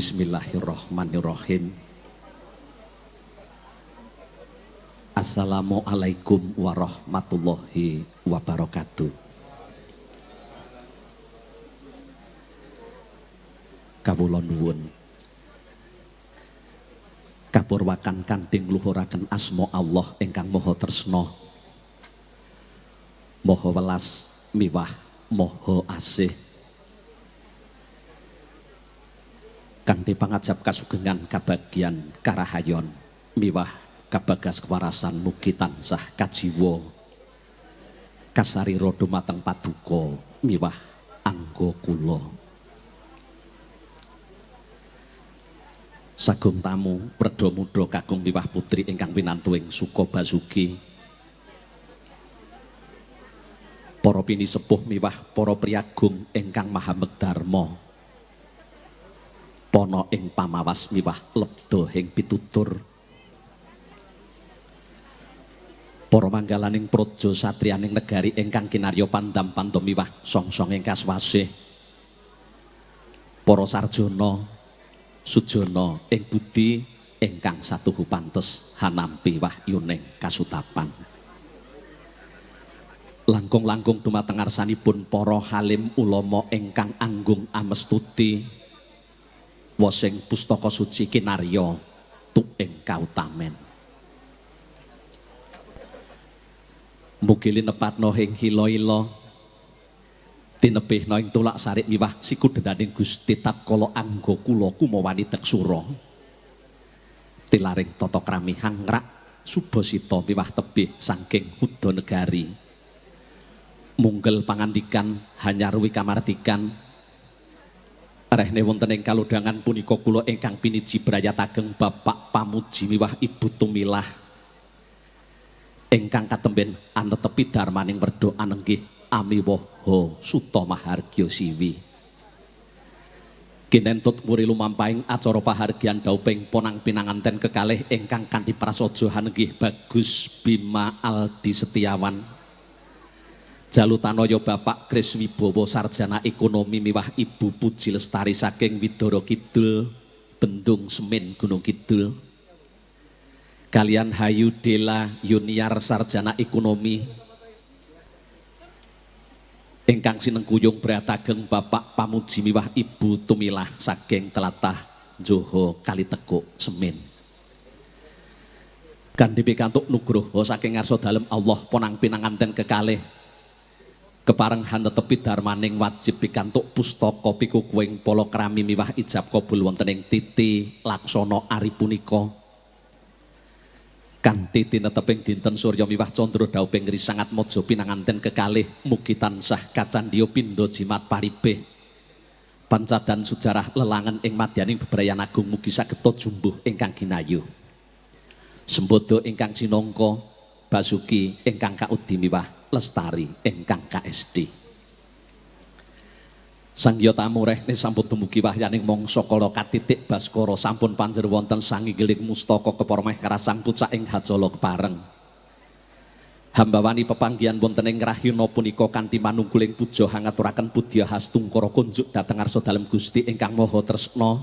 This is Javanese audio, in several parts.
Bismillahirrahmanirrahim. Assalamualaikum warahmatullahi wabarakatuh. Kawula nuwun kapurwakan kanthi ngluhuraken asma Allah ingkang Maha Tresna, Maha Welas miwah Maha Asih. Kanthi pangajap kasugengan kabagyan karahayon miwah kabagas kewarasan mugi tansah kajiwa kasarira dumateng paduka miwah angga kula. Sagung tamu perdha mudha kakung miwah putri ingkang winantu ing suka basuki, para pinisepuh miwah para priyagung ingkang maha megdharma, pana ing pamawas miwah lebda ing pitutur, para manggalaning praja satriyaning negari ingkang kinarya pandam pandom miwah songsong ing kaswasih, para sarjana sujana ing budi ingkang satuhu pantes hanampi wahyuning kasutapan. Langkung-langkung dumateng ngarsanipun para halim ulama ingkang anggung amestuti wosing pustaka suci kinarya tuing kautamen. Mugi linepatna ing hila-ila tinebihna ing tulak sarik miwah sikudhenaning Gusti tatkala angga kula kumawani teksura tilaring tata krami hangrak subasita miwah tebih saking huda negari. Munggel pangandikan hanyaruwi kamardikan rehne wonten ing kalodhangan punika kula ingkang piniji brayat ageng Bapak Pamuji miwah Ibu Tumilah ingkang katemben anetepi darmaning werda anenggih amiwaha suta mahargya siwi. Kinentut muri lumampahing acara pahargyan dauping ponang pinanganten kekalih ingkang kanthi prasaja hanenggih Bagus Bima Aldi Setiawan, Jalutanaya Bapak Kris Wibowo sarjana ekonomi miwah Ibu Puji Lestari saking Widara Kidul, Bendung Semin Gunung Kidul, kalian Hayu Dela Yuniar sarjana ekonomi ingkang sinengkuyung brayatageng Bapak Pamuji miwah Ibu Tumilah saking telatah Joho Kalitekuk Semin. Kanthi pikantuk nugroho saking ngarsa dalem Allah ponang pinanganten kekalih kepareng hanetepi darmaning wajib pikantuk pustaka pikukuhing palakrami miwah ijab kabul wonten ing titi laksana ari punika. Kanthi tineteping dinten surya miwah candra dauping risangat maja pinanganten kekalih mugi tansah kacandhiya pindha jimat paribeh pancadan sujarah lelangan ing madyaning bebrayan agung mugi sageta jumbuh ingkang ginayuh. Sembodo ingkang cinangka Basuki ingkang kaudi miwah Lestari ingkang kaesti. Sangya tamu rehne sampun dumugi wahyaning mangsa kala katitik baskara sampun panjer wonten sanginggiling mustaka kepormeh karasang pucak ing hajala kepareng. Hambawani pepanggihan wonten ing rahina punika kanthi manungguling puja hangaturaken pudya hastungkara kunjuk dhateng ngarsa dalem Gusti ingkang Maha Tresna.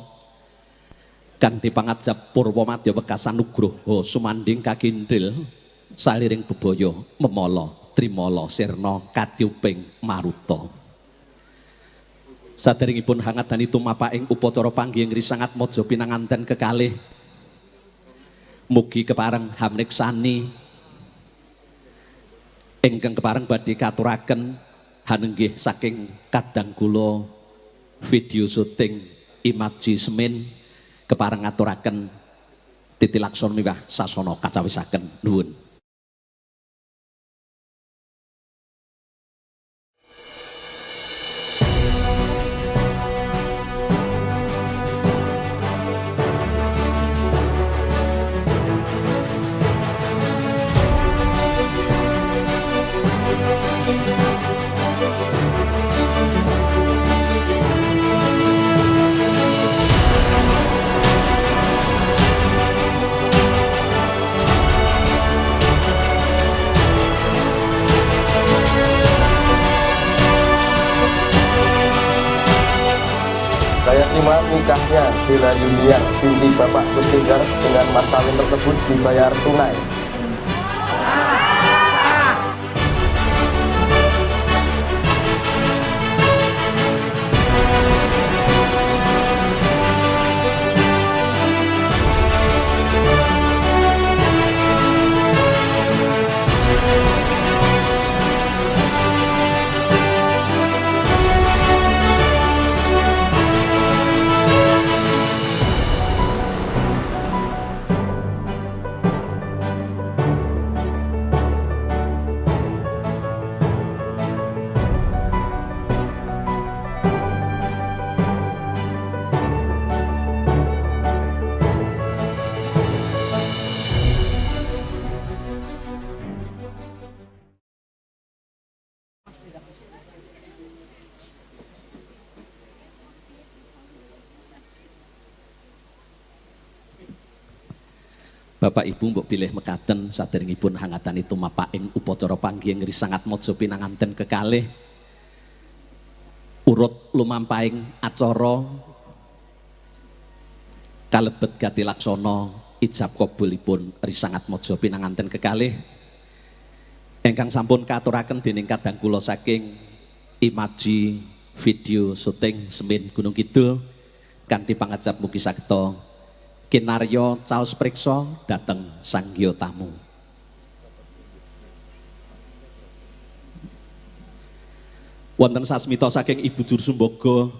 Kanthi pangajap purwa madya wekasan nugroho sumandhing kakindhil saliring bebaya memala trimala sirna katyuping maruta. Saderengipun hangadani tumapaking upacara panggih risangat maja pinanganten kekalih mugi kepareng hamriksani ingkang kepareng badhe katuraken hanenggih saking kadang kula video syuting Imaji Semin kepareng ngaturaken titi laksana miwah sasana kacawisaken. Nuwun. Dela Yuniar binti Bapak Kusnindar dengan mas kawin tersebut dibayar tunai. Bapak Ibu mbok bilih mekaten saderengipun hangatani tumapak ing upacara panggih sangat maja pinanganten kekalih urut lumampahing acara kalebet gati laksana ijab kabulipun Risangat Maja pinanganten kekalih ingkang sampun kaaturaken dening kadang kula saking Imaji video syuting Semin Gunung Kidul kanthi pangajap mugi sageta kinarya caos priksa dhateng sangya tamu. Wonten sasmita saking Ibu Juru Sumbaga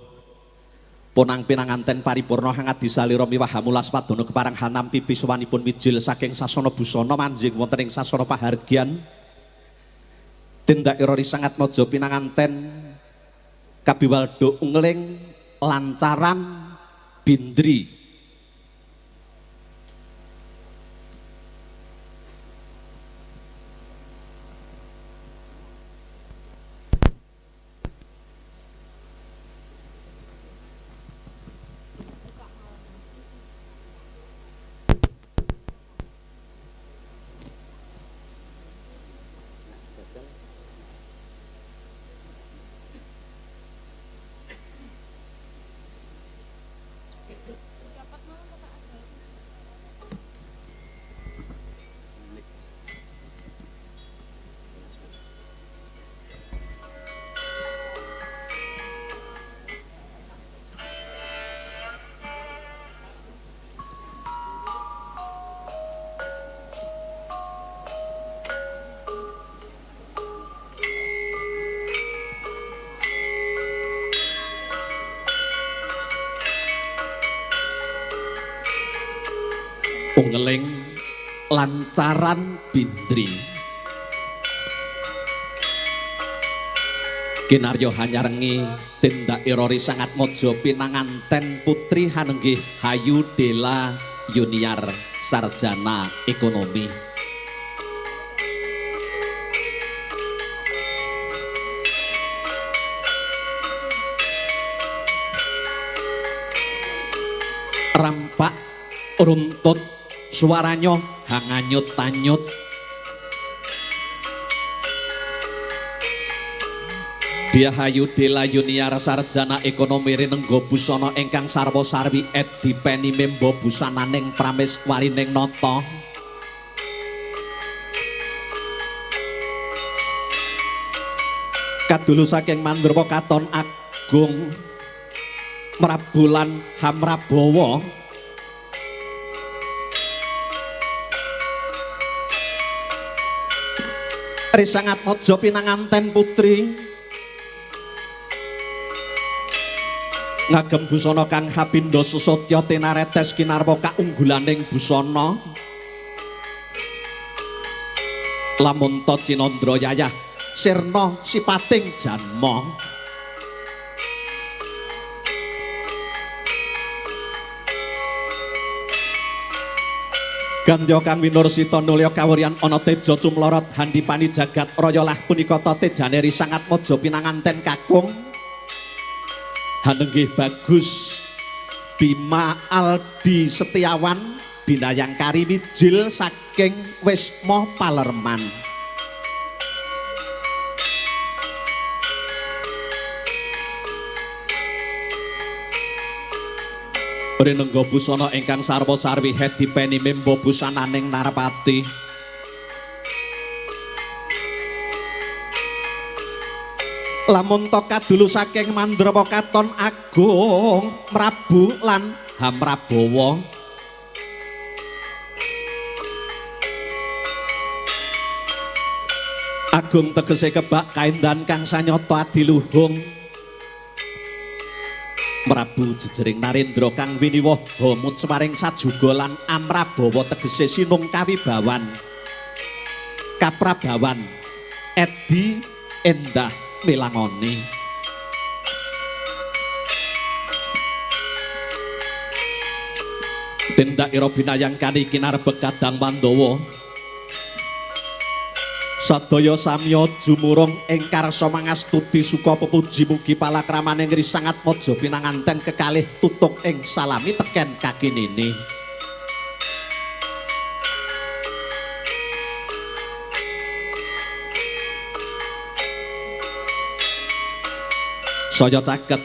ponang pinanganten paripurna hangat disalira miwah hamulas padana keparang hanampi pisuwanipun mijil saking sasana busana manjing wonten ing sasana pahargyan tindak ira Risangat Maja pinanganten kabiwaldo ungling lancaran bindri. Ungeling lancaran bindri kinarya hanyarengi tindak ira Risangat Maja pinanganten putri hanenggih Hayu Dela Yuniar sarjana ekonomi. Rampak runtut suaranya hanganyut-tanyut Dia Hayu Dela Yuniar sarjana ekonomi rinengga busana ingkang sarwa sarwi edi peni memba busananing prameswarining nata. Kadulu saking Mandrawa katon agung Mrabulan Hamrabawa Risangat Maja pinanganten putri ngagem busana kang kapindha susatya tinaretes kinarwa kaunggulaning busana lamun ta cinandra yayah sirna sipating janma. Gandya kang winursita nulya kawuryan ana teja cumlorot handipani jagat raya lah punika tejane Risangat Maja pinanganten kakung hanenggih Bagus Bima Aldi Setiawan binayangkari mijil saking Wisma Palerman. Rinengga busana ingkang sarwa sarwi hedipeni memba busananing Narpati. Lamun to kadulu saking Mandrawa katon agung Mrabu lan Hamrabawa. Agung tegese kebak kaendan kang sanyata adiluhung. Prabu jejering Narendra kang winiwaha mucwaring sajuga lan Amrabawa tegese sinung kawibawan kaprabawan edi endah milangoni. Tindak ira binayang kani kinarbek kadang Pandhawa sadaya samya jumurung ing karsa mangastuti suka pepuji mugi palakramaning Risangatmaja pinanganten kekalih tutuk ing salami teken kakinene. Saya caket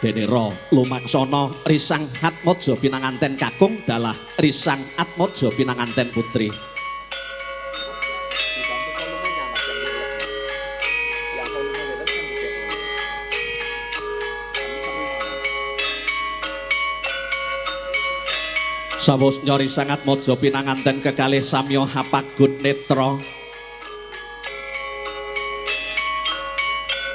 denera lumaksana Risang Atmaja pinanganten kakung dalah Risang Atmaja pinanganten putri. Sawus nyori Sangatmaja pinanganten kekalih samya hapagut netra.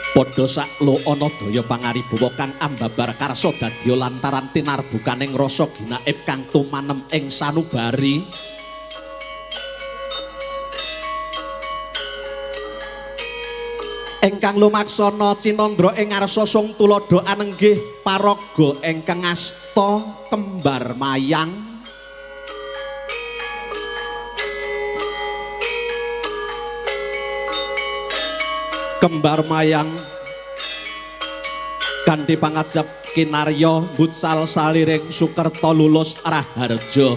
Padha saklo ana daya pangaribawa kang ambabar karsa dadya lantaran tinarbukaning rasa ginaib kang tumanem ing sanubari. Ingkang lumaksana cinandra ing ngarsa sung tuladha anenggih paraga ingkang asta kembar mayang. Kembar mayang kanthi pangajap kinarya mbucal saliring Sukerta lulus Raharja.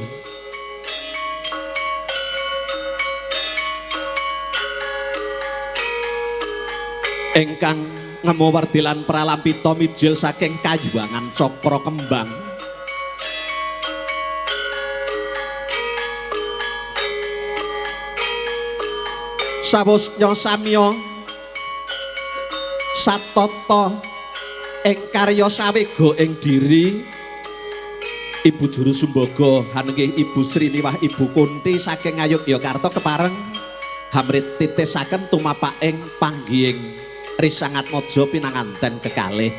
Ingkang ngemu werdilan pralampita mijil saking kayuwangan cakra kembang. Sawusnya samya satata ing karya sawega ing diri Ibu Juru Sumbaga hanenggih Ibu Sri miwah Ibu Kunti saking Ngayogyakarta kepareng hamrit titisaken tumapak ing panggihing Risangatmaja pinanganten kekalih.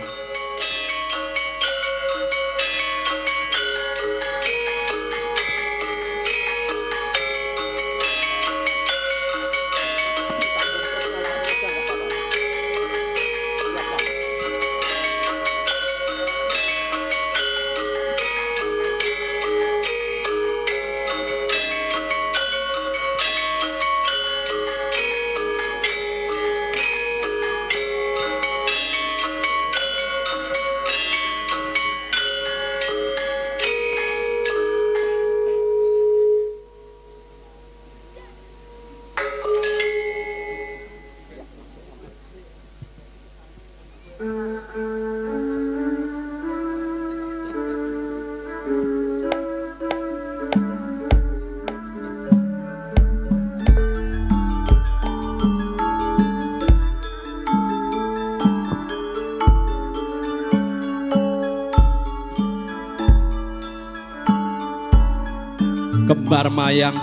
Kembar mayang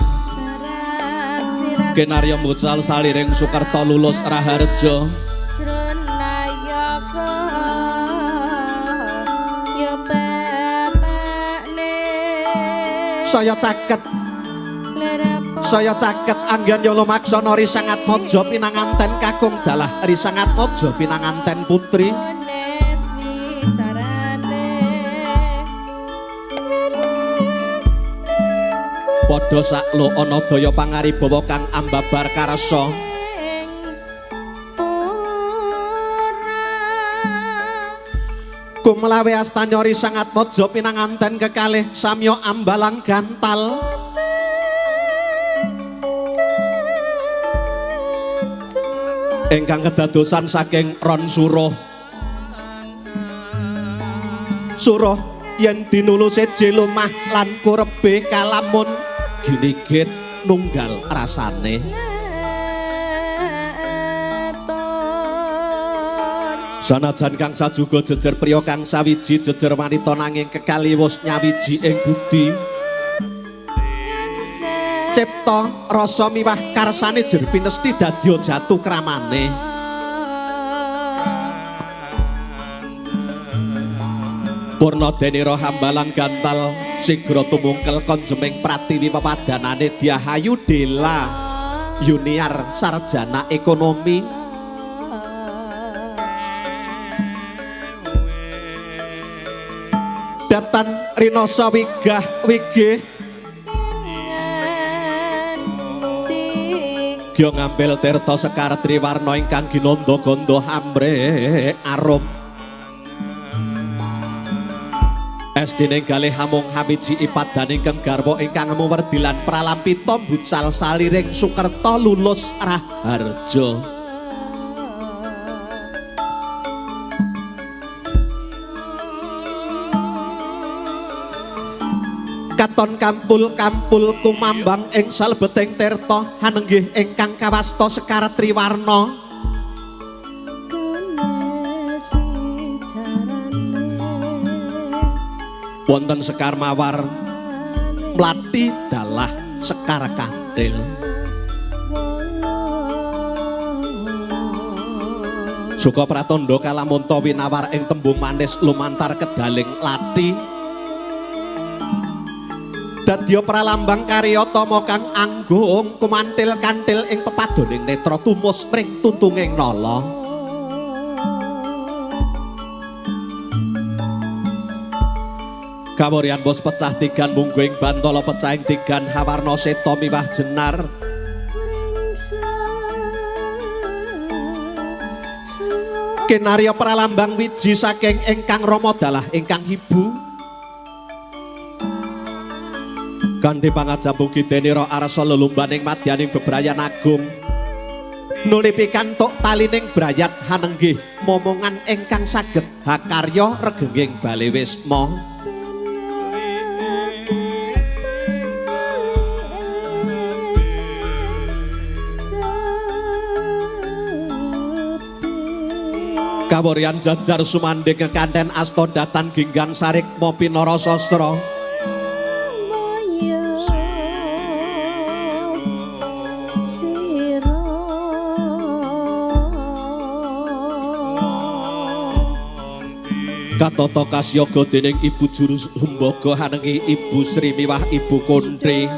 kinarya mbucal saliring Sukerta lulus Raharja. Saya caket anggen ya lumaksana Risangatmaja pinanganten kakung dalah Risangatmaja pinanganten putri. Padha saklo ana daya pangaribawa kang ambabar karsa. Kumlawe astanya Risangatmaja pinanganten kekalih samya ambalang gantal. Ingkang kedadosan saking ron suruh. Suruh yen dinulu seje lumah lan kurebe kalamun ginigit nunggal rasane. Sanajan kang sajuga jejer priya kang sawiji jejer wanita nanging kekaliwus nyawiji ing budi. Cipta rasa miwah karsane jer pinesti dadya jatu kramane. Purna denira hambalang gantal sigra tumungkel konjeming pratiwi pepadanane Diahayu Dela Yuniar sarjana ekonomi. Datan rinasa wigah wigih Gya ngambil tirta sekar triwarna ingkang ginanda gandha amrih arum. Esdene galih hamung hamiji ipadaning ingkang garwa ingkang muwerdilan pralampita bucal saliring Sukerta lulus Raharja. Katon kampul-kampul kumambang ing salebeting tirta hanenggih ingkang kawasta sekar triwarna. Wonten sekar mawar mlati dalah sekar kanthil. Suka pratandha kalamunta winawar ing tembung manis lumantar kedaling lathi. Dadya pralambang karya tama kang anggung kumantil kantil ing pepadoning netra tumus mring tuntunging nala. Kawuryan bos pecah tigan mungguing bantala pecahing tigan hawarna seta miwah jenar. Kinarya pralambang wiji saking ingkang rama dalah ingkang ibu. Kanthi pangajap ugi denira arsa lelumbaning madyaning bebrayan agung. Nuli pikantuk talining brayat hanenggih momongan ingkang saged hakarya regenging bale wisma. Kawuryan jajar sumandhing kekanten asta datan ginggang sarikma pinara sastra. Katata kasyaga dening Ibu Juru Sumbaga hanengi Ibu Sri miwah Ibu Kuntri.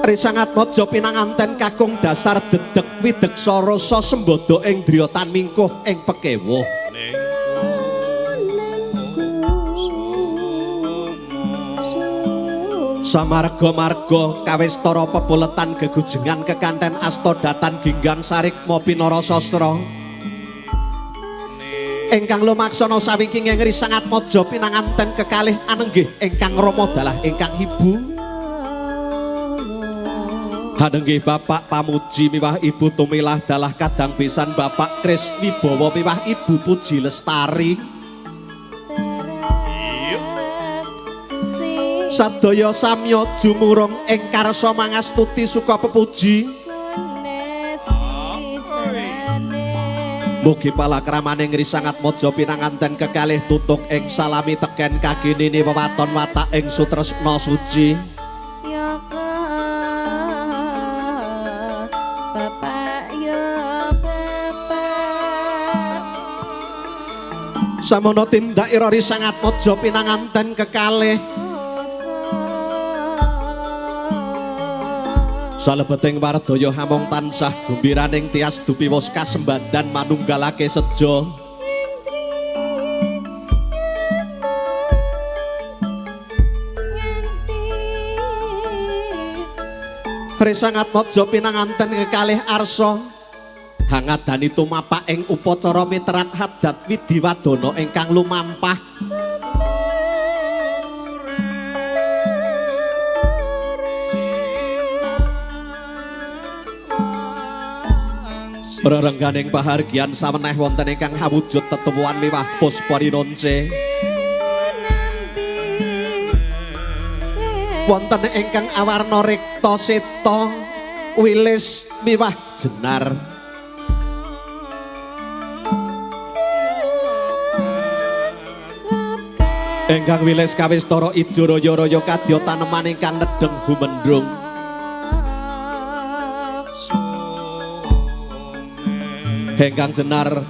Risangatmaja pinanganten kakung dasar dedeg wideksa rasa sembada ing driya tan mingkuh ing pekewuh. Samarga-marga kawistara pepoletan gegujengan kekanten asta datan ginggang sarikma pinara sastra. Ingkang lumaksana sawingking ing Risangatmaja pinanganten kekalih anenggih ingkang rama dalah ingkang ibu. Hanenggih Bapak Pamuji miwah Ibu Tumilah dalah kadang pisan Bapak Kris Wibawa miwah Ibu Puji Lestari. Sadaya samya jumurung ing karsa mangastuti suka pepuji. Mugi palakramaning Risangatmaja pinanganten kekalih tutuk ing salami teken kaginini wewaton watak ing sutresna suci. Samono tindakira Risangatmaja pinanganten kekalih. Salebeting wardaya hamong tansah gumbiraning tias dupiwos kasembadan manunggalake sejo. Risangatmaja pinanganten kekalih arsa hangadani tumapak ing upacara mitrat hadat widiwadana ingkang lumampah. Rerengganing pahargyan saweneh wonten ingkang awujud tetemuan miwah puspa rinonce. Wonten ingkang awarna rekta seta wilis miwah jenar. Ingkang wilis kawistara ijo raya-raya kadya taneman ingkang nedheng gumendhung. Ingkang jenar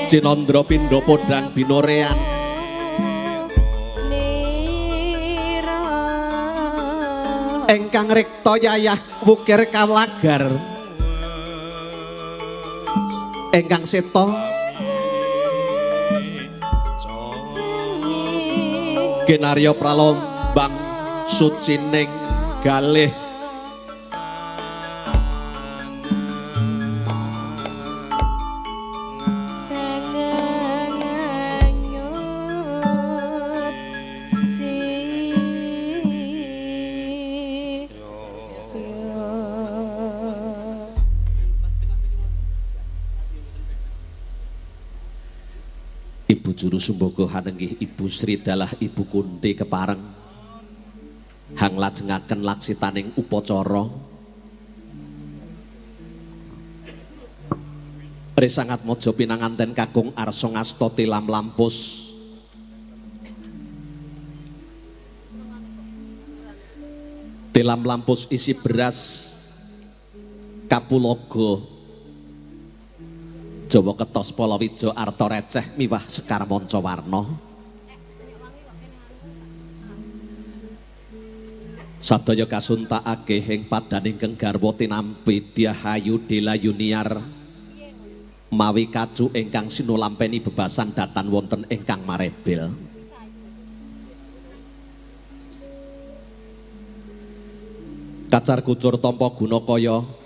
cinandra pindha podhang binorean. Ingkang rekta yayah wukir kawlagar. Ingkang seta kinarya pralambang sucining galih. Ibu Juru Sumbaga hanenggih Ibu Sri dalah Ibu Kunti kepareng hang lajengaken laksitaning upacara. Risangatmaja pinanganten kakung arsa ngasta tilam lampus. Tilam lampus isi beras kapulaga Jawa ketos palawija arta receh miwah sekar manca warna. Sadaya kasuntakake ing padaning kang garwa tinampi Dyahayu Dela Yuniar mawi kacu ingkang sinulampeni bebasan datan wonten ingkang marebel. Kacar kucur tampa guna kaya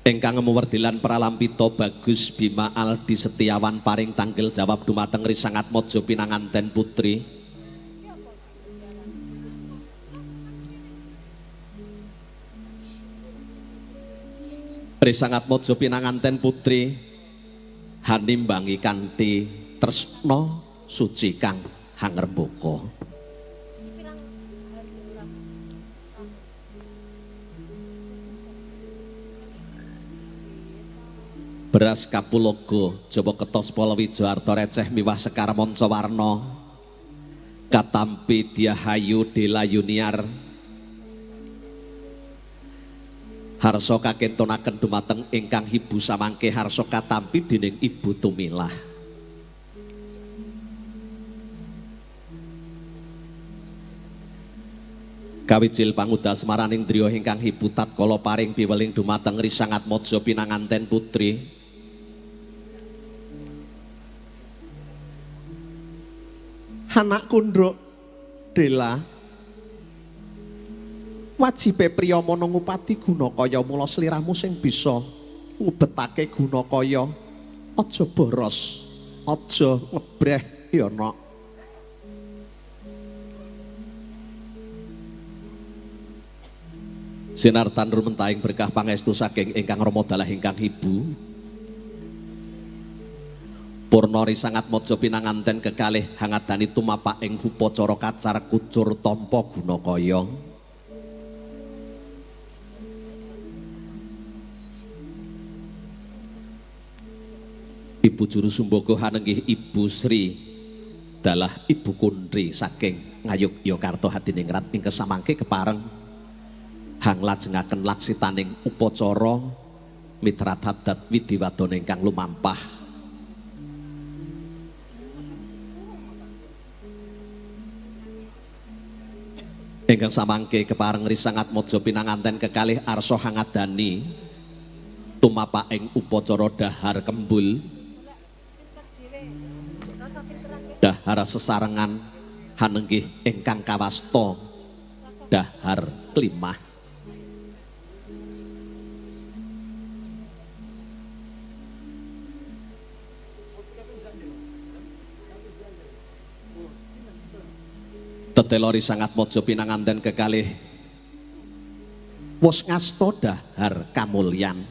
ingkang ngemuwerdilan pralampita Bagus Bima Aldi Setiawan paring tanggel jawab dumateng Risangatmaja pinanganten putri. Risangatmaja pinanganten putri hanimbangi kanthi tresna suci kang hangrembaka. Beras kapulaga Jawa ketos palawija arta receh miwah sekar manca warna katampi Dyahayu Dela Yuniar harsa kakentonaken dumateng ingkang ibu samangke harsa katampi dening Ibu Tumilah. Kawijil pangudas maraning driya ingkang ibu tatkala paring piweling dumateng Risangatmaja pinanganten putri. Anakku ndruk Dela, wajibe priyamana ngupati Gunakaya, mula sliramu sing bisa ngubetake Gunakaya. Aja boros, aja ngebreh ya nak. Sinartan rumentahing berkah pangestu saking ingkang rama dalah ingkang ibu. Purna Risangatmaja pinanganten kekalih hangadani tumapak ing upacara kacar kucur tampa Gunakaya. Ibu Juru Sumbaga hanenggih Ibu Sri dalah Ibu Kuntri saking Ngayogyakarta Hadiningrat ing kesamangke kepareng hang lajengaken laksitaning upacara mitrat adat widiwadana ingkang lumampah. Ingkang samangke kepareng Risangatmaja pinanganten kekalih arsa hangadani tumapak ing upacara dahar kembul, dahar sesarengan hanenggih ingkang kawasta dahar klimah. Tetela Risangatmaja pinanganten kekalih Wos ngasta dahar kamulyan.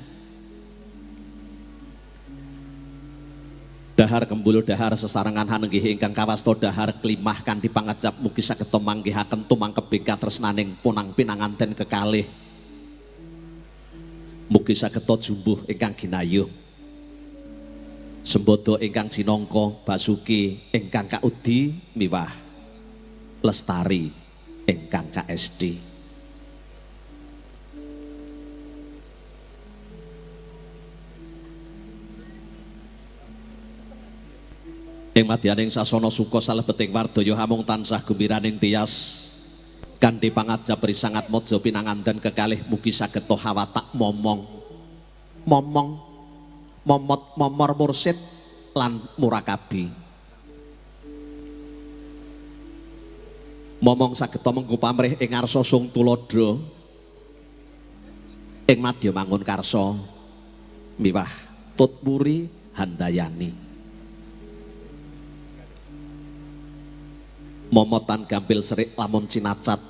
Dahar kembul dahar sesarengan hanenggih ingkang kawasta dahar klimah kanthi pangajap mugi saged manggihaken tumangkebing katresnaning punang pinanganten kekalih. Mugi saged jumbuh ingkang ginayuh. Sembodo ingkang jinangka basuki ingkang kaudi miwah lestari ingkang kaesti. Ing madyaning sasana suka salebeting wardaya hamung tansah gumbiraning tias kanthi pangajap risangat maja pinanganten kekalih mugi saged hawatak momong momong momot momor mursid lan murakabi. Momong saged mengku pamrih ing ngarsa sung tuladha ing madya mangun karsa miwah tut wuri handayani. Momotan gampil serik lamun cinacat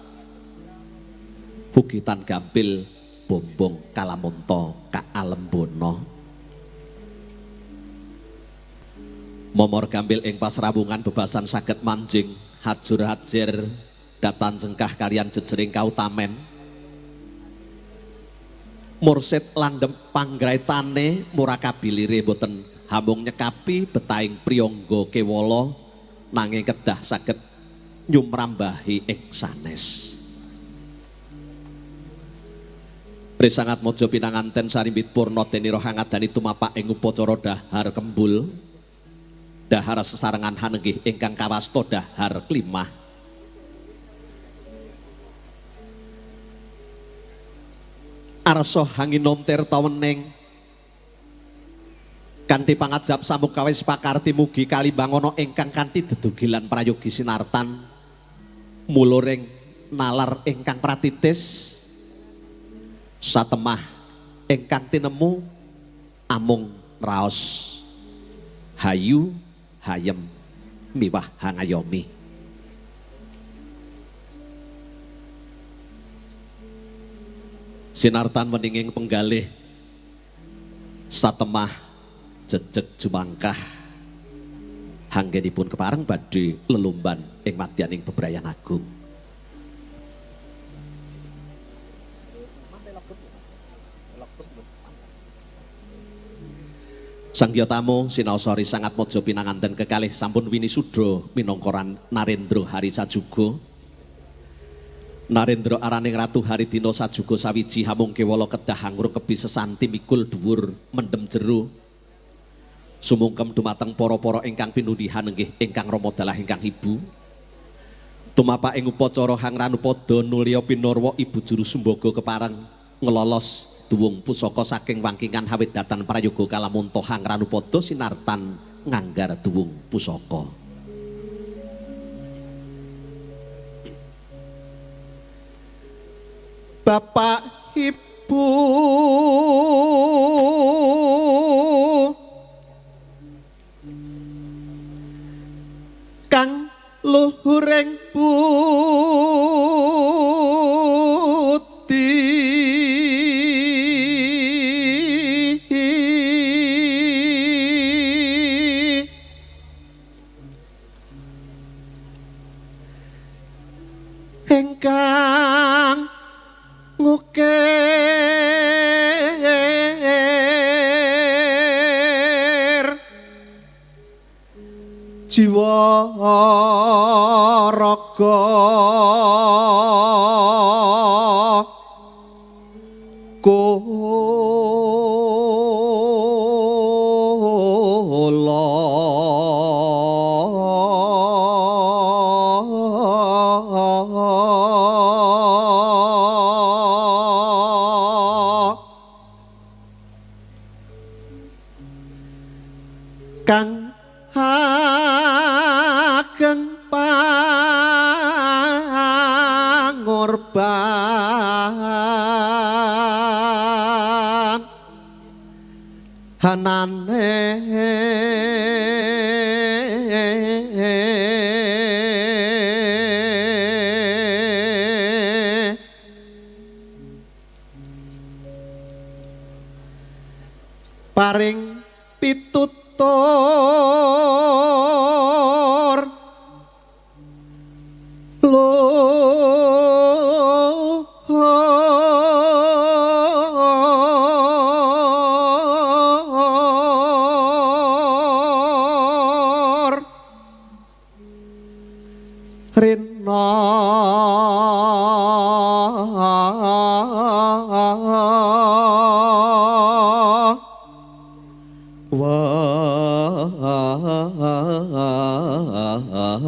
bukitan gampil bombong kalamunta kaalembono. Momor gampil ing pasrawungan bebasan saged manjing hajur hajir datan cengkah kalian jejering kautamen. Mursid landhep panggraitane murakabilire boten hamung nyekapi betaing priyangga kewala nanging kedah saged nyumrambahi ing sanes. Risangat mojo pinanganten sarimbit purna denira hangadani tumapak ing upacara dahar kembul dahar sesarengan hanenggih ingkang kawasta dahar klimah. Arsa hanginom tirta wening kanthi pangajap samukawis pakarti mugi kalimbangono ingkang kanthi dedugilan prayogi sinartan muluring nalar ingkang pratitis satemah ingkang tinemu amung raos hayu hayem miwah hangayomi. Sinartan weninging penggalih satemah jejeg jumangkah hanggenipun kepareng badhe lelumban ing madyaning bebrayan agung. Sangya tamu sinaosari sangat mojo pinanganten kekalih sampun winisuda minangka Narendra Hari Sajuga. Narendra araning Ratu Haridina sajuga sawiji hamung kewala kedah hangrukebi sesanti mikul dhuwur mendem jero. Sumungkem dumateng para-para ingkang pinundhihan nggih ingkang rama dalah ingkang ibu. Tumapak ing upacara hangраnupada nulya pinarwa ibu juru sumbaga kepareng ngelolos duwung pusaka saking wangkingan hawedatan prayoga kalamunta hangranupada sinartan nganggar duwung pusaka. Bapak Ibu kang luhuring budi ingkang ngukir jiwa raga kula kang ageng pangorban hanane Paring pitutur luhur rina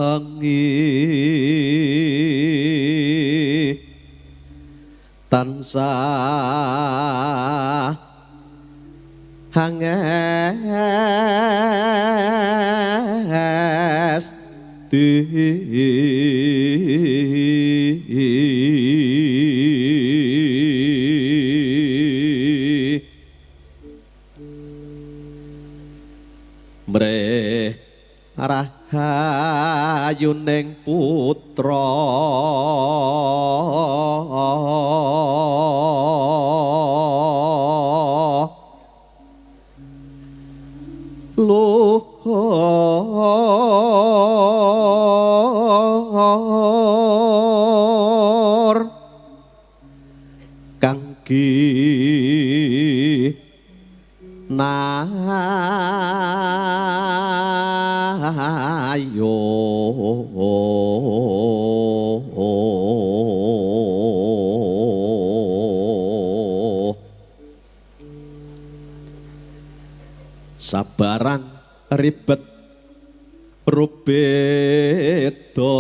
wangi tansah hangesti mreh rahayuning putra luhur kang ginayo sabarang ribet rubeda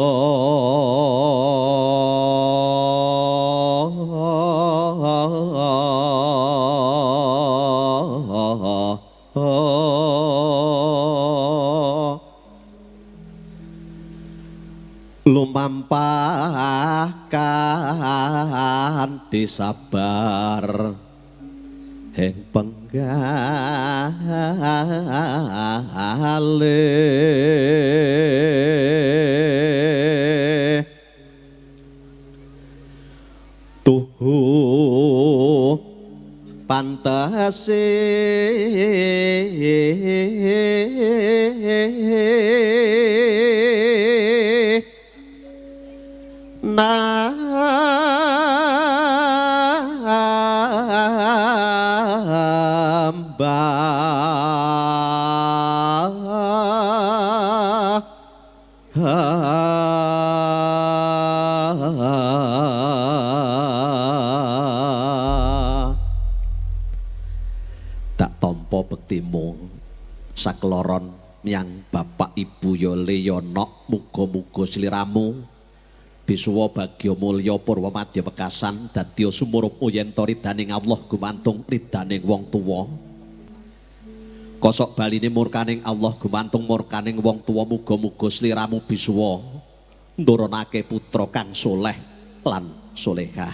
lumampah kanthi sabar ing penggale tuhu pantese nambah tak tampa bektimu sakloron yang bapak ibu yole yonok muga-muga sliramu bisuwa bagya mulya purwa madya wekasan dadi sumurup yen ta ridaning Allah gumantung ridaning wong tuwa. Kosok baline murkaning Allah gumantung murkaning wong tuwa muga-muga sliramu bisuwa ndurunake putra kang soleh lan solehah.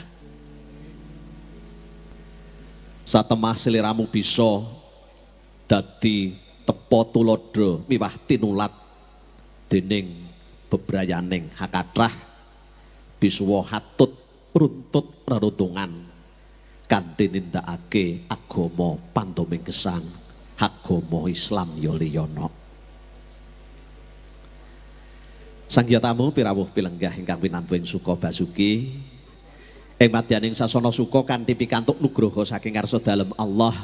Satemah sliramu bisa dadi tepa tuladha miwah tinulat dening bebrayaning hakatrah bisuwa hatut runtut reruntungan kanthi nindakake agama pandoming gesang agama Islam yoliyana. Sang Hyatamu pirawuh pilenggah ingkang pinantu ing suka basuki ing madyaning sasana suka kanthi pikantuk nugroho saking ngarsa dalem Allah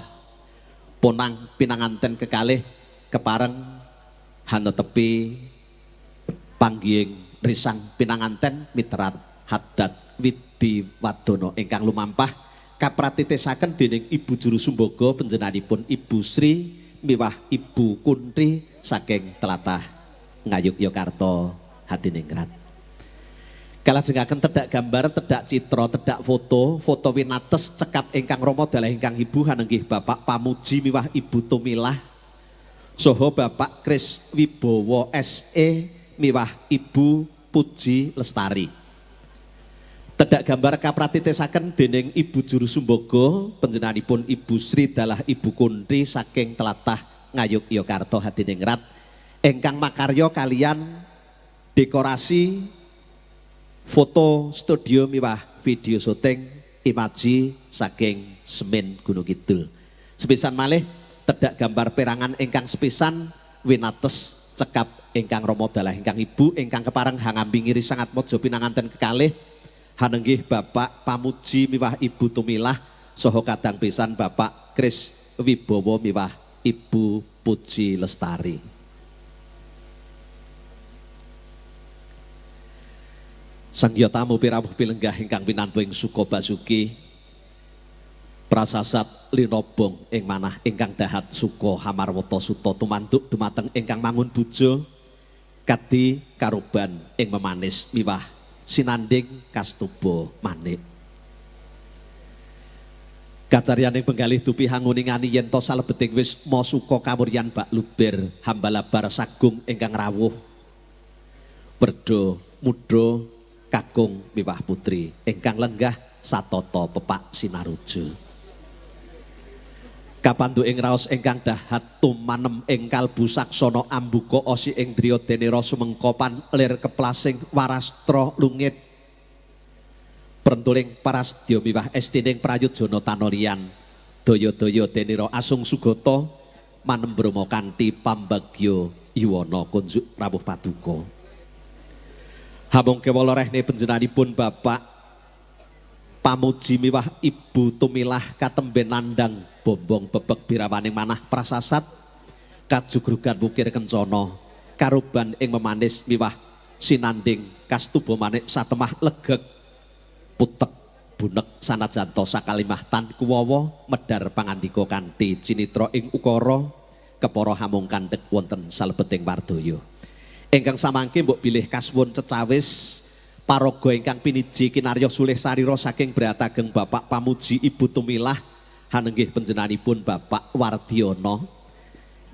ponang pinanganten kekalih kepareng hanetepi panggihing risang pinanganten miterat hadat widi wadono ingkang lumampah kapratitesaken dening Ibu Juru Sumbaga panjenenganipun Ibu Sri miwah Ibu Kuntri saking telatah Ngayogyakarta Hadiningrat. Kalajengaken tedak gambar, tedak citra, tedak foto, foto winates cekap ingkang rama dalah ingkang ibu hanenggih Bapak Pamuji miwah Ibu Tumilah saha Bapak Kris Wibowo SE miwah Ibu Puji Lestari. Tedak gambar kapratitesaken dening Ibu Juru Sumbaga panjenenganipun Ibu Sri dalah Ibu Kuntri saking telatah Ngayogyakarta Hadiningrat ingkang makarya kalian dekorasi foto studio miwah video syuting imaji saking Semen Gunung Kidul. Sepisan malih Tedhak gambar perangan ingkang sepisan winates cekap ingkang rama dalah ingkang ibu ingkang kepareng hangampingi Risangat Mojo pinanganten kekalih hanenggih Bapak Pamuji miwah Ibu Tumilah saha kadang pisan Bapak Kris Wibowo miwah Ibu Puji Lestari. Sangya tamu pirawuh pilenggah ingkang pinantu ing Suka Basuki prasasat linobong ing manah ingkang dahat suka hamarwata suta tumanduk dumateng ingkang mangun buja kadi karuban ing memanis miwah sinanding kastuba manik. Kacaryaning penggalih dupi hanguningani yen to salebeting wisma suka kawuryan bak luber hambalabar sagung ingkang rawuh werda muda kakung miwah putri ingkang lenggah satata pepak sinaruja. Kapandu ing raos ingkang dahat tumanem ing kalbu saksana ambuka osi ing driya denira sumengko lir keplasing warastra lungit prentuling parasdya miwah estining prayujana tanolian daya-daya denira asung sugata manembrama kanthi pambagya yuwana kunjuk rawuh paduka. Hamung kewala rehne panjenenganipun Bapak Pamuji miwah Ibu Tumilah katemben nandhang bombong bebek birawaning manah prasasat kajugrugan wukir kencana karuban ing memanis miwah sinanding kastuba manik satemah legeg putek bunek sanajan to sakalimah tan kuwawa medhar pangandika kanthi cinitra ing ukara kepara hamung kandhek wonten salebeting wardaya. Ingkang samangke mbok bilih kasuwun cecawis paraga ingkang piniji kinarya sulih sarira saking Bratageng Bapak Pamuji Ibu Tumilah hanenggih panjenenganipun Bapak Wardiono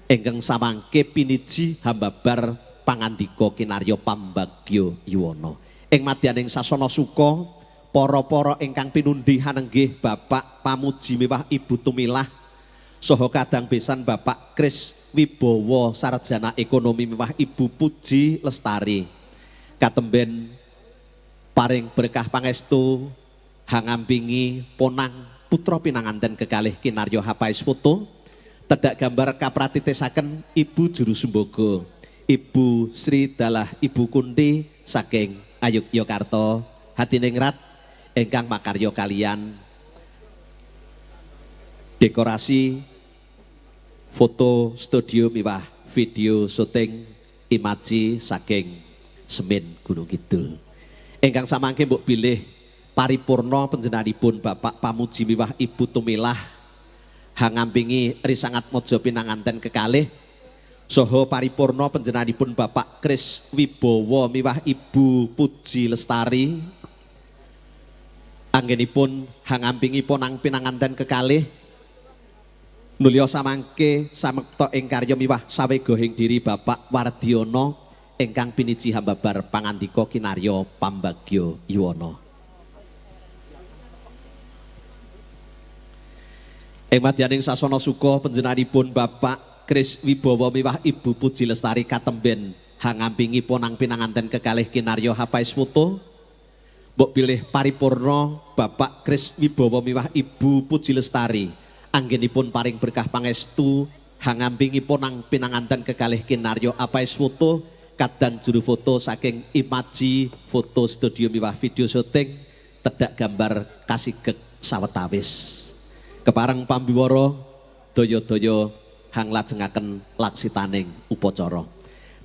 ingkang samangke piniji hambabar pangandika kinarya pambagya yuwana. Ing madyaning sasana suka para-para ingkang pinundi hanenggih Bapak Pamuji miwah Ibu Tumilah saha kadang besan Bapak Kris Wibowo sarjana ekonomi miwah Ibu Puji Lestari katemben paring berkah pangestu hangampingi ponang putra pinanganten kekalih kinarya hapais foto tedhak gambar kapratitesaken Ibu Juru Sumbogo Ibu Sri Dalah Ibu Kunti saking Ayogyakarta Hadiningrat ingkang makarya kalian dekorasi foto studio miwah video syuting imaji saking Semin Gunung Kidul. Ingkang samangke mbok bilih paripurna panjenenganipun Bapak Pamuji miwah Ibu Tumilah hangampingi Risangat Mojo pinanganten kekalih saha paripurna panjenenganipun Bapak Kris Wibowo miwah Ibu Puji Lestari anggenipun hangampingi ponang pinanganten kekalih nulya samangke samekta ing karya miwah sawegohing diri Bapak Wardiono ingkang piniji hambabar pangandika kinarya pambagya yuwana. Ing madyaning sasana suka panjenenganipun Bapak Kris Wibowo miwah Ibu Puji Lestari katemben hangampingi ponang pinanganten kekalih kinarya hapais foto mbok bilih paripurna Bapak Kris Wibowo miwah Ibu Puji Lestari anggenipun paring berkah pangestu hangampingi ponang pinanganten kekalih kinarya apais foto kadang juru foto saking Imaji foto studio miwah video syuting tedhak gambar kasigek sawetawis. Kepareng pambiwara daya-daya hang lajengaken laksitaning upacara.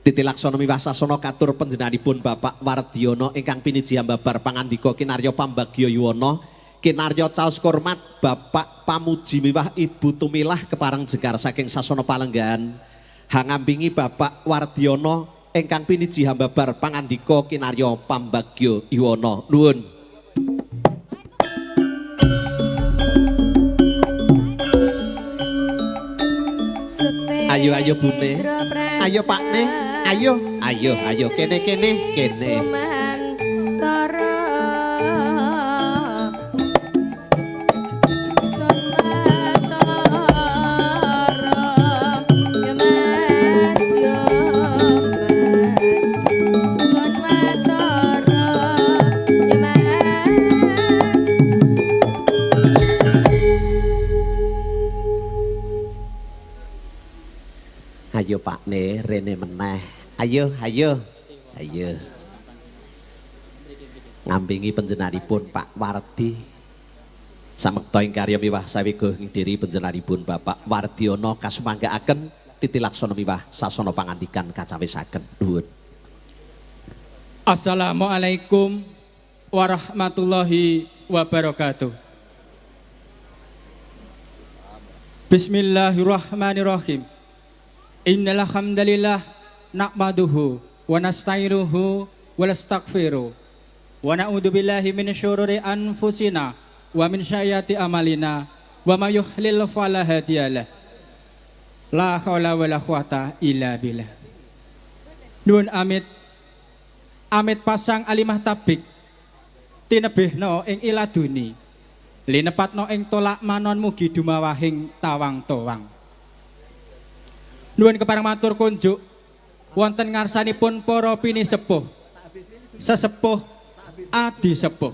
Titi laksana miwah sasana katur panjenenganipun Bapak Wardiono ingkang piniji hambabar pangandika kinarya pambagya yuwana kinarya caos kormat Bapak Pamuji miwah Ibu Tumilah kepareng jengkar saking sasana palenggahan hangampingi Bapak Wardiono ingkang piniji hambabar pangandika kinarya pambagya yuwana. Nuwun. Ayo ayo Bune, ayo Pakne, ayo ayo ayo kene kene kene. Ayo Pakne rene meneh. Ayo, ayo. Ayo. Ngampingi panjenenganipun Pak Wardi. Samekta ing karya miwah sawega ngidiri panjenenganipun Bapak Wardiono kasumanggaaken titi laksana miwah sasana pangandikan kacawisaken. Nuwun. Assalamualaikum warahmatullahi wabarakatuh. Bismillahirrahmanirrahim. Innal hamdalillah nahmaduhu wa nasta'inuhu wa nastaghfiruh wa na'udzu billahi min syururi anfusina wa min sayyiati amalina wa may yuhlil fala hadiyalah. La haula wala quwata illa billah. Nuwun amit amit pasang alimah tabik tinebihna ing iladuni linepatna ing tolak manon mugi dumawahing tawang-tawang. Nuwun kepareng matur kunjuk wonten ngarsanipun para pinisepuh, sesepuh, adi sepuh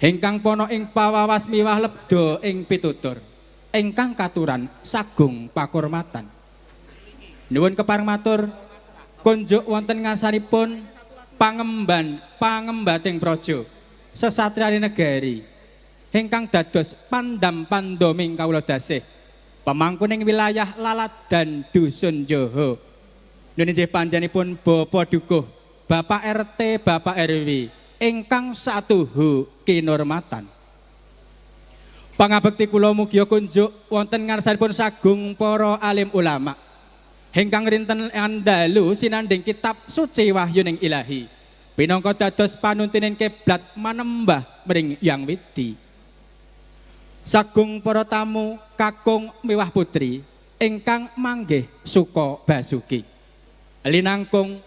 ingkang pana ing pawawas miwah lebda ing pitutur ingkang katuran sagung pakurmatan. Nuwun kepareng matur kunjuk wonten ngarsanipun pangemban pangembating praja sesatriyane negari ingkang dados pandam pandoming kawula dasih pemangkuning wilayah Laladan Dusun Joho. Nuwun inggih panjenenganipun Bapak Dukuh, Bapak RT, Bapak RW ingkang satuhu kinurmatan. Pangabekti kula mugia kunjuk wonten ngarsanipun sagung para alim ulama ingkang rinten andalu sinandhing kitab suci wahyuning ilahi pinangka dados panuntinin kiblat manembah mring Yang Widi. Sagung para tamu kakung miwah putri ingkang manggih suka basuki. Linangkung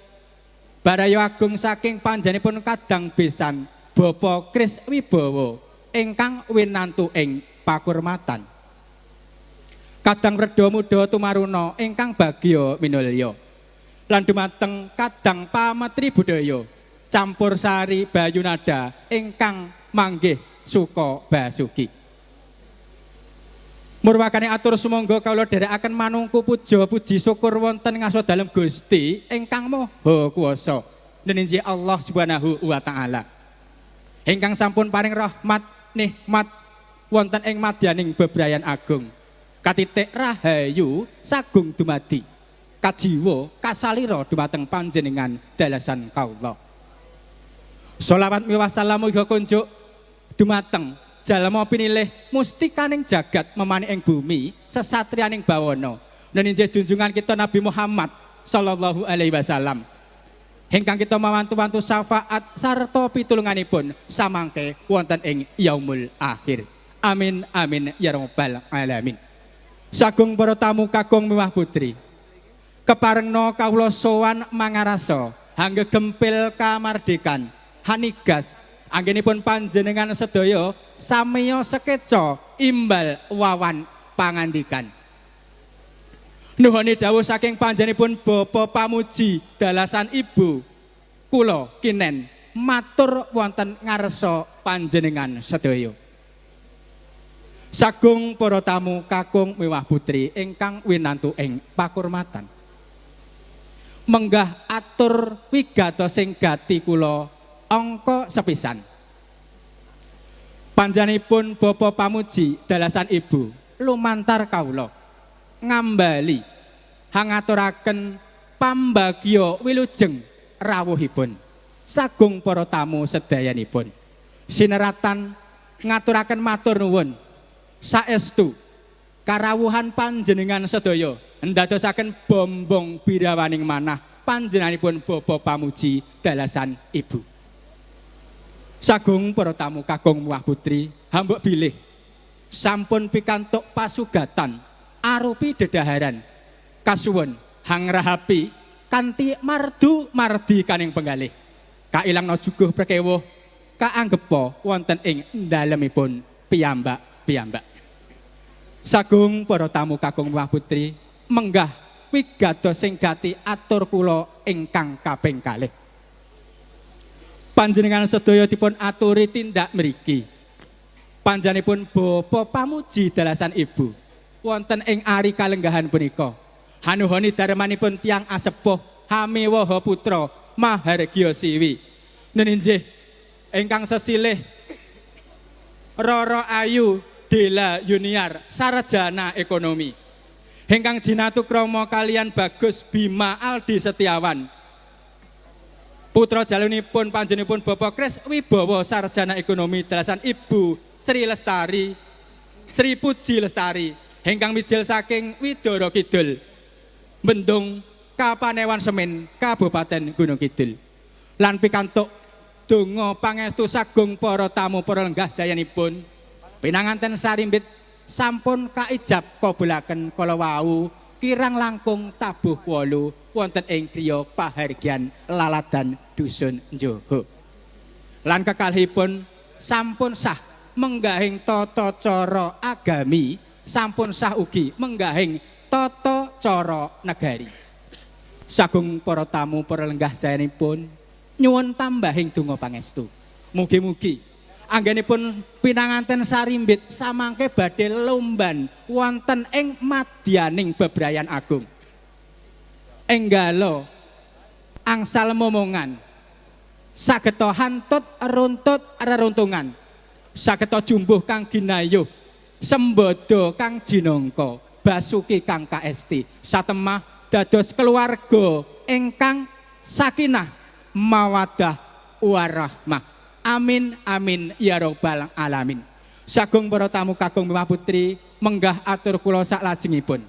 baraya agung saking panjenenganipun kadang besan Bapak Kris Wibowo ingkang winantu ing pakurmatan. Kadang wredha muda tumaruna ingkang bagya minulya. Lan dumateng kadang pametri budaya campur sari bayunada ingkang manggih suka basuki. Murwakane atur sumangga kawula dherekaken manungku puja puji syukur wonten ngasta dalem Gusti ingkang Maha Kuwasa neninji Allah Subhanahu wa taala. Ingkang sampun paring rahmat nikmat wonten ing madyaning bebrayan agung. Katitik rahayu sagung dumadi. Kajiwa kasalira dumateng panjenengan dalasan kawula. Sholawat miwah salam uga kunjuk dumateng jalma pinilih mustikaning jagat memani ing bumi sesatriyaning bawana neninjih junjungan kita Nabi Muhammad sallallahu alaihi wasallam ingkang kita mawantu-wantu syafaat sarta pitulunganipun samangke wonten ing yaumul akhir. Amin amin ya rabbal alamin. Sagung para tamu kakung miwah putri keparengna kawula sowan mangarasa hangge gempil kamardikan hanigas anggenipun panjenengan sedaya samiya sekeca imbal wawan pangandikan. Nuhoni dawuh saking panjenenganipun Bapak Pamuji dalasan ibu kula kinen matur wonten ngarsa panjenengan sedaya. Sagung para tamu kakung miwah putri ingkang winantu ing pakurmatan. Menggah atur wigatos sing gati kula angka sepisan. Panjenenganipun Bapak Pamuji dalasan ibu lumantar kawula ngambali hangaturaken pambagya wilujeng rawuhipun sagung para tamu sedayanipun. Sineratan ngaturaken matur nuwun saestu karawuhan panjenengan sedaya ndadosaken bombong birawaning manah panjenenganipun Bapak Pamuji dalasan ibu. Sagung para tamu kakung muah putri hambuk bilih sampun pikantuk pasugatan arupi dedaharan kasuwun hangrahapi kanthi mardu mardi kaning penggalih kailangna juguh prekewuh kaanggepa wonten ing dalemipun piyambak-piyambak. Sagung para tamu kakung muah putri menggah wigados sing gati atur kula ingkang kaping kalih. Panjenengan sedaya dipun aturi tindak mriki. Panjenenganipun Bapak Pamuji dalasan ibu wonten ing ari kalenggahan punika. Hanuhoni darmanipun tiyang asepuh Hamiwaha Putra Mahargya Siwi. Neninjih ingkang sesilih Roro Ayu Dela Yuniar sarjana ekonomi. Ingkang jinatu krama kalian Bagus Bima Aldi Setiawan. Putra jalunipun panjenenganipun Bapak Kris Wibowo sarjana ekonomi dalasan Ibu Sri Lestari Sri Puji Lestari ingkang mijil saking Widara Kidul Bendung Kapanewan Semen Kabupaten Gunung Kidul. Lan pikantuk donga pangestu sagung para tamu para lenggah sayanipun pinanganten sarimbit sampun kaijab kabulaken kala wau kirang langkung tabuh 8 wonten ing griya pahargyan Laladan Dusun Njoho. Lan kekalihipun sampun sah menggahing tata cara agami, sampun sah ugi menggahing tata cara negari. Sagung para tamu para lenggah sayanipun nyuwun tambahing donga pangestu. Mugi-mugi anggenipun pinanganten sarimbit samangke badhe lomban wonten ing madyaning bebrayan agung. Enggalo angsal momongan sageta hantut runtut reruntungan, sageta jumbuh kang ginayuh, sembada kang jinangka, basuki kang kaesti, satemah dados keluarga ingkang sakinah mawadah warahmah. Amin amin ya robbal alamin. Sagung para tamu kakung miwah putri menggah atur kula saklajengipun.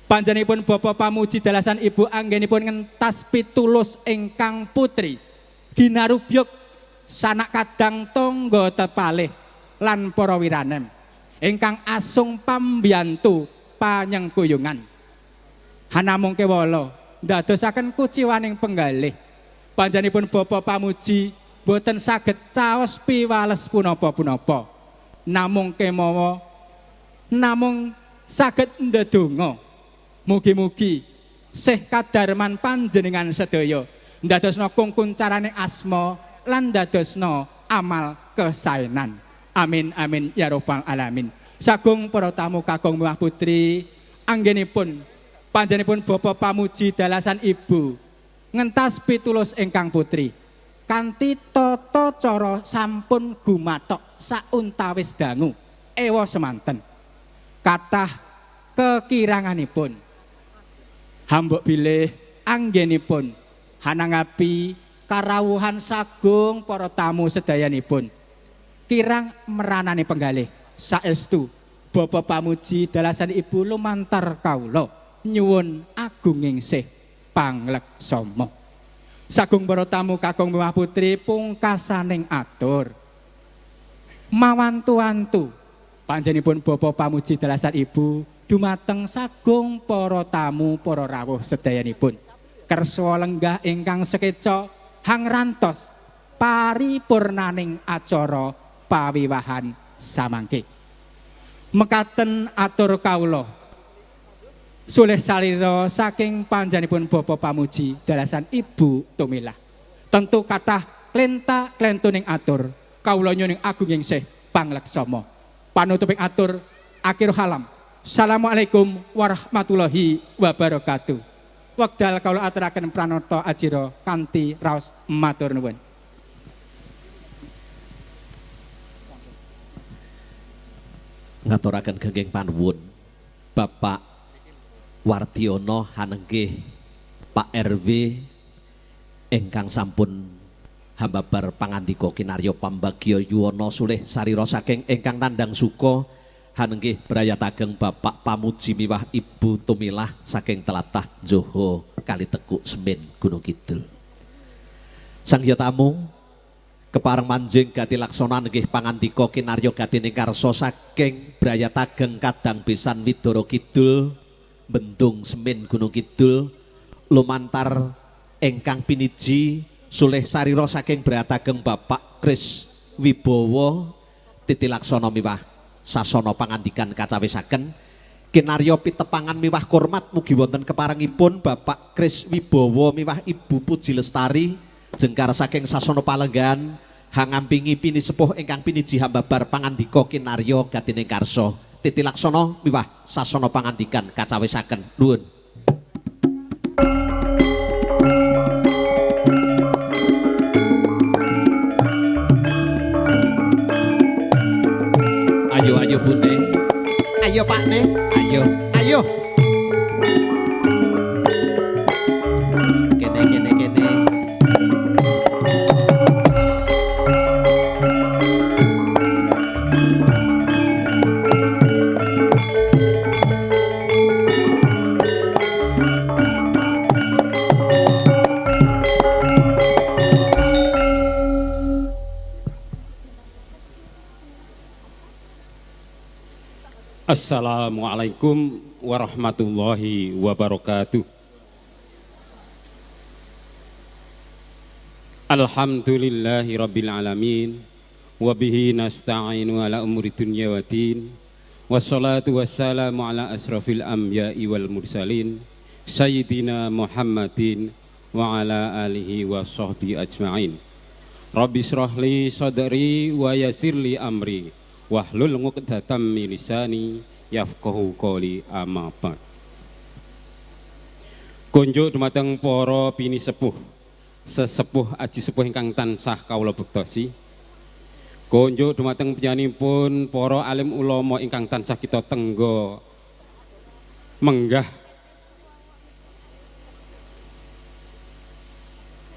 Panjenenganipun Bapak Pamuji dalasan Ibu anggenipun ngentas pitulus ingkang putri ginarubyuk sanak kadang tangga tepalih lan para wiranem ingkang asung pambiyantu panyengkuyungan. Hanamung kewala ndadosaken kuciwaning penggalih. Panjenenganipun Bapak Pamuji boten saged caos piwales punapa-punapa. Namung kemawa namung saged ndedonga. Mugi-mugi sih kadarman panjenengan sedaya ndadosna kungkuncarane asma lan ndadosna amal kesaenan. Amin amin ya robbal alamin. Sagung para tamu kakung miwah putri anggenipun panjenenganipun Bapak Pamuji dalasan Ibu ngentas pitulus ingkang putri kanthi tata cara sampun gumathok sauntawis dangu ewa semanten kathah kekiranganipun. Hambok bilih anggenipun hanangapi karawuhan sagung para tamu sedayanipun kirang meranani penggalih. Saestu Bapak Pamuji dalasan Ibu lumantar kawula nyuwun agunging sih pangleksama. Sagung para tamu kakung miwah putri pungkasaning atur mawantu-wantu panjenenganipun Bapak Pamuji dalasan Ibu dumateng sagung para tamu para rawuh sedayanipun kersa lenggah ingkang sekeca hangrantos paripurnaning acara pawiwahan samangke. Mekaten atur kawula sulih salira saking panjenenganipun Bapak Pamuji dalasan Ibu Tumilah. Tentu kathah klenta-klentuning atur kawula nyuwun agunging sih pangleksama. Panutuping atur akhir halam. Assalamualaikum warahmatullahi wabarakatuh. Wekdal kawula aturaken pranata ajira kanthi raos matur nuwun. Ngaturaken gengging panuwun Bapak Wardiono hanenggih Pak RW ingkang sampun hambabar pangandika kinarya pambagya yuwana sulih sarira saking ingkang nandhang suka hanenggih brayat ageng Bapak Pamuji miwah Ibu Tumilah saking telatah Joho Kalitekuk Semen Gunung Kidul. Sang Hyang Tamu kepareng manjing gati laksana nggih pangandika kinarya gatining karsa saking brayat ageng Kadang Besan Widara Kidul Bendung Semen Gunung Kidul lumantar ingkang piniji sulih sarira saking brayat ageng Bapak Kris Wibowo titi laksana miwah sasana pangandikan kacawisaken kinarya pitepangan miwah kurmat mugi wonten keparengipun Bapak Kris Wibowo miwah Ibu Puji Lestari jengkar saking sasana palenggan hangampingi pinisepuh ingkang piniji hambabar pangandika kinarya gatining karsa. Titi laksana miwah sasana pangandikan kacawisaken. Nuwun. Ayo ayo Bunda. Ayo Pak Ne. Ayo. Ayo. Kene kene kene. Assalamualaikum warahmatullahi wabarakatuh. Alhamdulillahi rabbil alamin, wabihi nasta'inu ala umuri dunya wa din. Wassalatu wassalamu ala asrafil anbiya'i wal mursalin, sayyidina Muhammadin wa ala alihi wa sahbihi ajma'in. Rabbi shrah li sadri wa yassir li amri wahlul 'uqdatam min lisani yafqahu qawli, amma ba'd. Kunjuk dumateng para pinisepuh, sesepuh aji sepuh ingkang tansah kawula bektosi. Kunjuk dumateng panjenenganipun para alim ulama ingkang tansah kita tengga menggah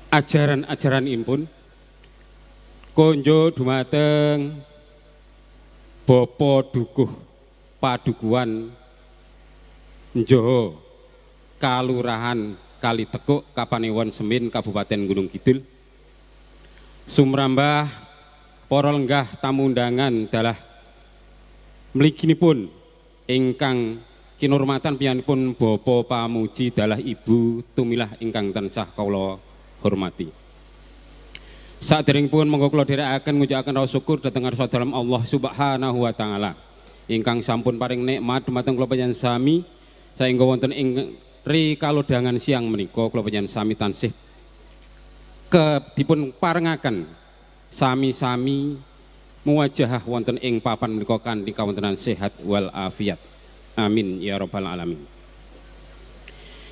ajaran-ajaranipun. Kunjuk dumateng Bapak Dukuh Padukuhan Njoho Kalurahan Kalitekuk Kapanewon Semin Kabupaten Gunung Kidul. Sumrambah para lenggah tamu undangan dalah mliginipun ingkang kinurmatan piyambakipun Bapak Pamuji dalah Ibu Tumilah ingkang tansah kawula hormati. Saderengipun monggo kula dherekaken ngucapake raos syukur dhateng ngarsa dalem Allah Subhanahu wa taala ingkang sampun paring nikmat dumateng kula panjenengan sami saengga wonten ing ri kalodhangan siang menika kula panjenengan sami tansih dipun parengaken sami-sami muwajahah wonten ing papan menika kanthi kawontenan sehat wal afiat. Amin ya rabbal alamin.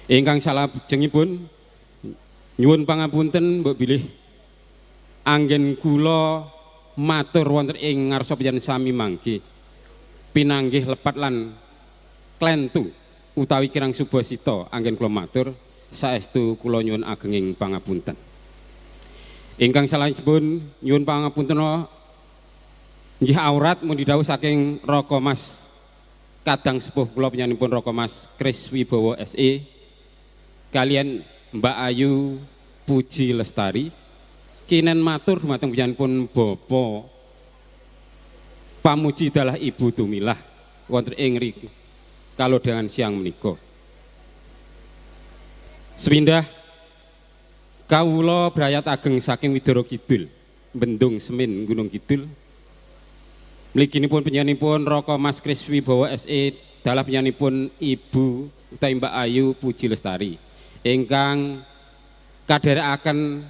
Ingkang salajengipun nyuwun pangapunten mbok bilih anggen kula matur wonten ing ngarsa panjenengan sami mangke pinanggih lepat lan klentu utawi kirang subasita anggen kula matur saestu kula nyuwun agenging pangapunten. Ingkang salajengipun nyuwun pangapunten nggih aurat mun didhawuh saking Raka Mas kadang sepuh kula panjenenganipun Raka Mas Kris Wibowo SE kalian Mbak Ayu Puji Lestari kinen matur dumateng panjenenganipun Bapak Pamuji dalah Ibu Tumilah wonten ing kalodhangan siang menika. Sepindah kawula brayat ageng saking Widara Kidul, Bendung Semin Gunung Kidul. Mliginipun panjenenganipun Raka Mas Kris Wibowo SE dalah panjenenganipun Ibu utawi Mbak Ayu Puji Lestari ingkang kadherekaken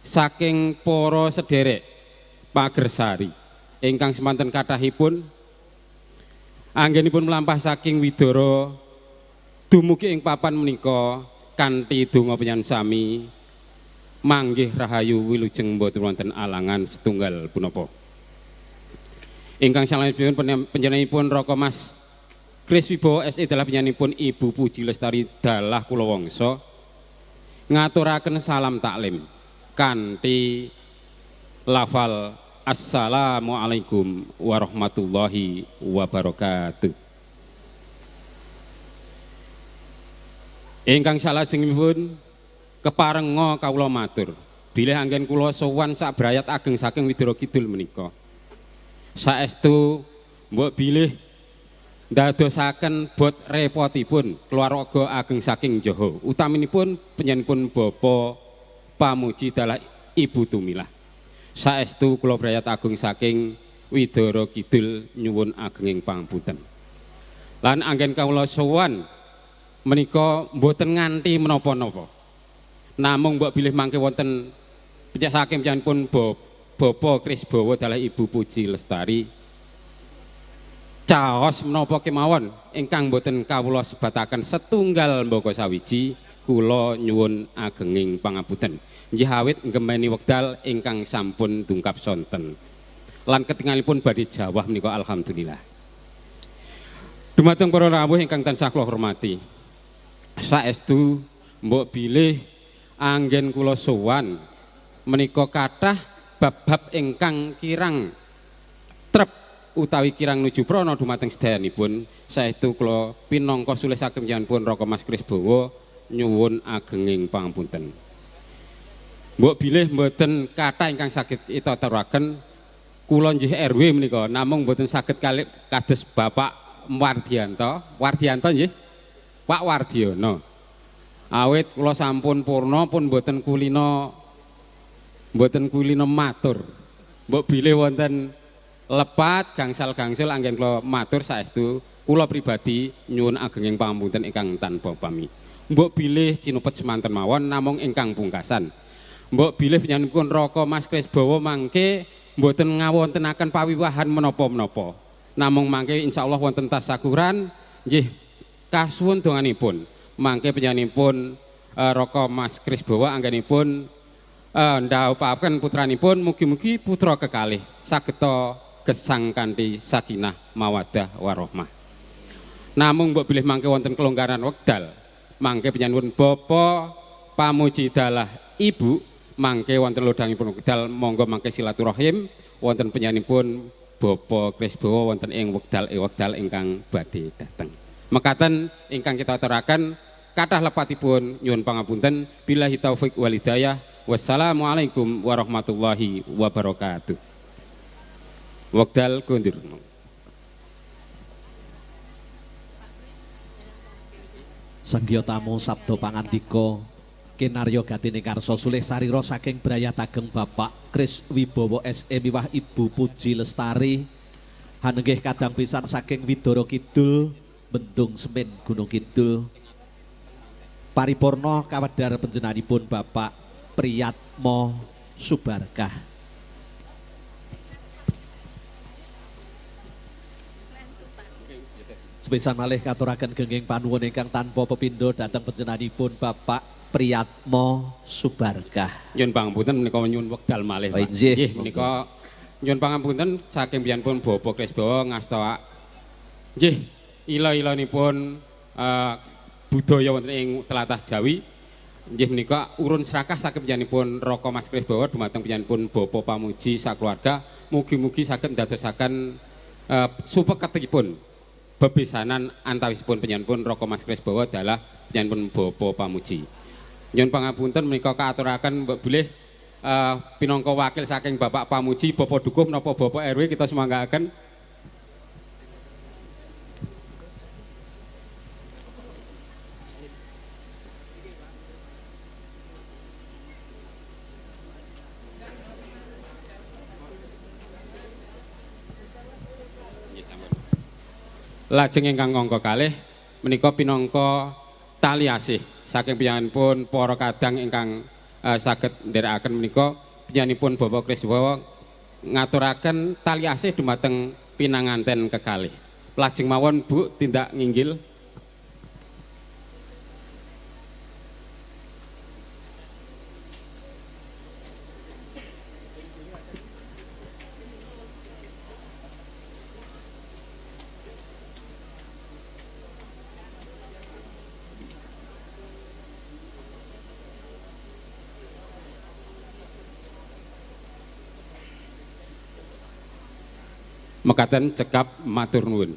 saking para sederek Pagersari ingkang semanten kathahipun anggenipun mlampah saking Widara dumugi ing papan menika kanthi donga panjenengan sami manggih rahayu wilujeng mboten wonten alangan setunggal punapa. Ingkang salajengipun panjenenganipun Raka Mas Kris Wibowo SE dalah panjenenganipun Ibu Puji Lestari dalah kula wangsa ngaturaken salam taklim kanthi lafal assalamualaikum warahmatullahi wabarakatuh. Ingkang salajengipun keparenga kawula matur bilih anggen kula sowan sak brayat ageng saking Widara Kidul menika saestu mbok bilih ndadosaken bot repotipun keluarga ageng saking Njoho utaminipun panjenenganipun Bapak Pamuji dalah Ibu Tumilah. Saestu kula brayat agung saking Widara Kidul nyuwun agenging pangapunten. Lan anggen kawula sowan menika mboten nganti menapa-napa. Namung mbok bilih mangke wonten saking panjenenganipun Bapak Kris Bowo dalah Ibu Puji Lestari. Caos menapa kemawon ingkang boten kawula sebataken setunggal mbaka sawiji kula nyuwun agenging pangapunten. Nggih awit nggemeni wekdal ingkang sampun dungkap sonten. Lan ketingalipun badhe jawah menika alhamdulillah. Dumateng para rawuh ingkang tansah kula hormati. Saestu mbok bilih anggen kula sowan menika kathah bab-bab ingkang kirang trep utawi kirang nuju prana dumateng sedayanipun. Saestu kula pinangka sulih saking panjenenganipun Raka Mas Krisbowo nyuwun agenging pangapunten. Mbok bilih mboten kathah ingkang saged itaturaken kula nggih RW menika namung mboten saged kalih kados Bapak Wardianto, Wardianto nggih. Pak Wardiono. Awit kula sampun purna pun mboten kulino matur. Mbok bilih wonten lepat gangsal-gangsul anggen kula matur saestu kula pribadi nyuwun agenging pangapunten ingkang tanpa pami. Mbok bilih cinupet semanten mawon namung ingkang pungkasan. Mbok bilih panjenenganipun Raka Mas Krisbowo mangke mboten ngawontenaken pawiwahan menapa-menapa. Namung mangke insyaallah wonten tasakuran nggih kasuwun donganipun. Mangke panjenenganipun Raka Mas Krisbowo anggenipun ndhawuhaken putranipun mugi-mugi putra kekalih sageta gesang kanthi sakinah mawaddah warahmah. Namung mbok bilih mangke wonten kelonggaran wekdal, mangke panjenengan Bapak Pamuji dalah Ibu mangke wonten lodhangipun wekdal monggo mangke silaturahim wonten panjenenganipun Bapak Krisbowo wonten ing wekdal ingkang badhe dhateng. Mekaten ingkang kita aturaken kathah lepatipun nyuwun pangapunten billahi taufik wal hidayah. Wassalamualaikum warahmatullahi wabarakatuh. Wekdal kundur. Sangya tamu sabda pangandika kinarya gatine karsa sulih sarira saking brayatageng Bapak Kris Wibowo SE miwah Ibu Puji Lestari hanenggih kadang pisan saking Widara Kidul Bendung Semen Gunung Kidul. Paripurna kawedhar panjenenganipun Bapak Priyatmo Subarkah. Sepisan malih katuraken gengging panuwun ingkang tanpa pepindho dhateng panjenenganipun Bapak Priyatmo Subarkah. Nyuwun pangapunten menika nyuwun wekdal malih. Nggih menika nyuwun pangapunten saking piyambakipun Bapak Krisbowo ngasta nggih ila-ilanipun budaya wonten ing tlatah Jawi. Nggih menika urun srakah saking panjenenganipun Raka Mas Krisbowo dumateng panjenenganipun Bapak Pamuji sakeluarga mugi-mugi saged ndadosaken supeketipun bebesanan antawisipun panjenenganipun Raka Mas Krisbowo dalah panjenenganipun Bapak Pamuji. Nyuwun pangapunten menika kaaturaken mbok bilih pinangka wakil saking Bapak Pamuji, Bapak Dukuh menapa Bapak RW kita semanggaaken. Lajeng ingkang angka kalih menika pinangka tali asih saking panjenenganipun para kadang ingkang saged nderekaken menika panjenenganipun Bapak Krisbowo ngaturaken tali asih dumateng pinanganten kekalih. Lajeng mawon Bu tindak nginggil. Mekaten cekap matur nuwun.